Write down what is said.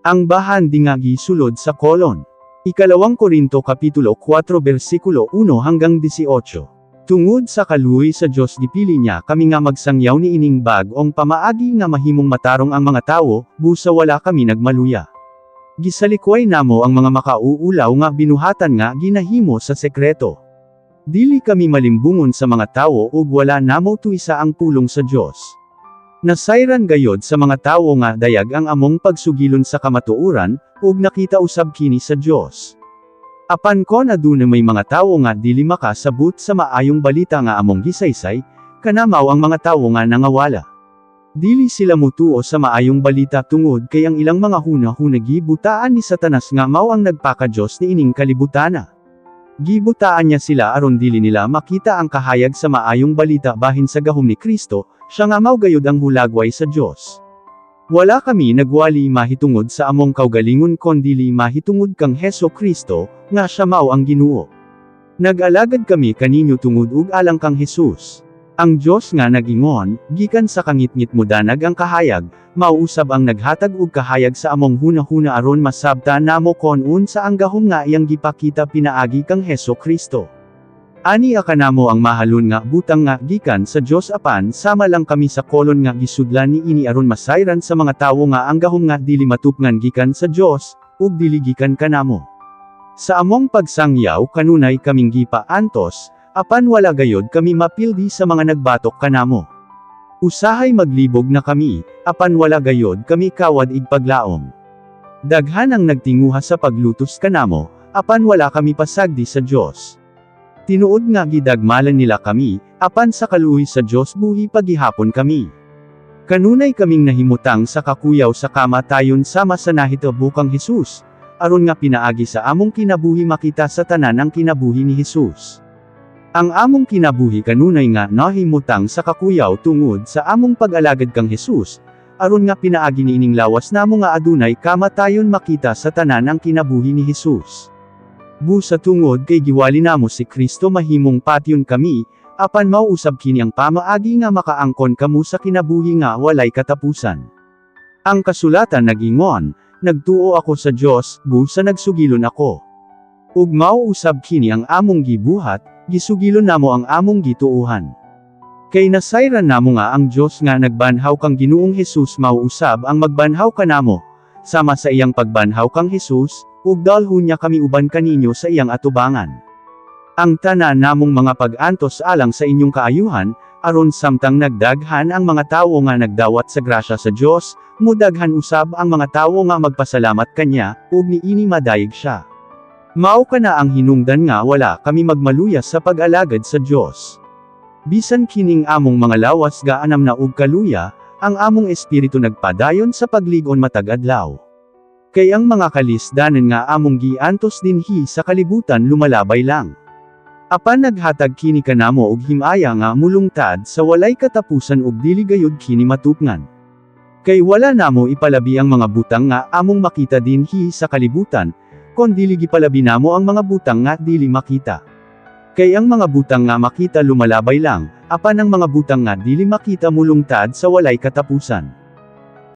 Ang bahandi nga gisulod sa kolon. Ikalawang Korinto Kapitulo 4 versikulo 1 hanggang 18. Tungod sa kaluoy sa Dios, gipili niya kami nga magsangyaw ni ining bag-ong pamaagi nga mahimong matarong ang mga tawo, busa wala kami nagmaluya. Gisalikway namo ang mga makauulaw nga binuhatan nga ginahimo sa sekreto. Dili kami malimbungon sa mga tawo ug wala namo tuisa ang pulong sa Dios. Nasayran gayod sa mga tawo nga dayag ang among pagsugilon sa kamatuoran, ug nakita usab kini sa Dios. Apan kon aduna may mga tawo nga dili makasabot sa maayong balita nga among gisaysay, kana mao ang mga tawo nga nangawala. Dili sila mutuo sa maayong balita tungod kay ang ilang mga huna-huna gibutaan ni Satanas nga mao ang nagpaka-Dios niining kalibutana. Gibutaan niya sila aron dili nila makita ang kahayag sa maayong balita bahin sa gahom ni Kristo, siya nga mao gayud ang hulagway sa Dios. Wala kami nagwali mahitungod sa among kaugalingon kondili mahitungod kang Heso Kristo, nga siya mao ang Ginoo. Nag-alagad kami kaninyo tungod ug alang kang Jesus. Ang Dios nga nag-ingon, "Gikan sa kangitngit modanag ang kahayag," mao usab ang naghatag og kahayag sa among hunahuna aron masabtan namo kon unsa ang gahom nga iyang gipakita pinaagi kang Heso Kristo. Ani kanamo ang mahalon nga butang nga gikan sa Dios, apan sama lang kami sa kolon nga gisudlan niini aron masayran sa mga tawo nga ang gahom nga dili matupngan gikan sa Dios, ug dili gikan kanamo. Sa among pagsangyaw kanunay kaming gipaantos, apan wala gayod kami mapildi sa mga nagbatok kanamo. Usahay maglibog na kami, apan wala gayod kami kawad igpaglaom. Daghan ang nagtinguha sa paglutos kanamo, apan wala kami pasagdi sa Dios. Tinuod nga gidagmalan nila kami, apan sa kaluoy sa Dios buhi pagihapon kami. Kanunay kaming nahimutang sa kakuyaw sa kamatayon sama sa nahitabo kang Jesus, aron nga pinaagi sa among kinabuhi makita sa tanan ang kinabuhi ni Jesus. Ang among kinabuhi kanunay nga nahimutang sa kakuyaw tungod sa among pag-alagad kang Jesus, aron nga pinaagi niining lawas namo nga adunay kamatayon makita sa tanan ang kinabuhi ni Jesus. Busa tungod kay giwali namo si Kristo, mahimong patyon kami, apan mao usab kini ang pamaagi nga makaangkon kamo sa kinabuhi nga walay katapusan. Ang kasulatan nag-ingon, "Nagtuo ako sa Dios, busa nagsugilon ako." Ug mao usab kini ang among gibuhat, gisugilon namo ang among gituohan. Kay nasayran namo nga ang Dios nga nagbanhaw kang Ginoong Hesus mao usab ang magbanhaw kanamo, sama sa iyang pagbanhaw kang Hesus, ug dalhon niya kami uban kaninyo sa iyang atubangan. Ang tanan namong mga pag-antos alang sa inyong kaayuhan, aron samtang nagdaghan ang mga tawo nga nagdawat sa grasya sa Dios, mudaghan usab ang mga tawo nga magpasalamat kanya, ug niini madayeg siya. Mao kana ang hinungdan nga wala kami magmaluya sa pag-alagad sa Dios. Bisan kining among mga lawas gaanam na og kaluya, ang among espiritu nagpadayon sa paglig-on matag adlaw. Kay ang mga kalisdanan nga among giantos dinhi sa kalibutan lumalabay lang. Apan naghatag kini kanamo og himaya nga mulungtad sa walay katapusan ug dili gayud kini matupngan. Kay wala namo ipalabi ang mga butang nga among makita dinhi sa kalibutan, kon dili gipalabi namo ang mga butang nga dili makita. Kay ang mga butang nga makita lumalabay lang, apan ang mga butang nga dili makita mulungtad sa walay katapusan.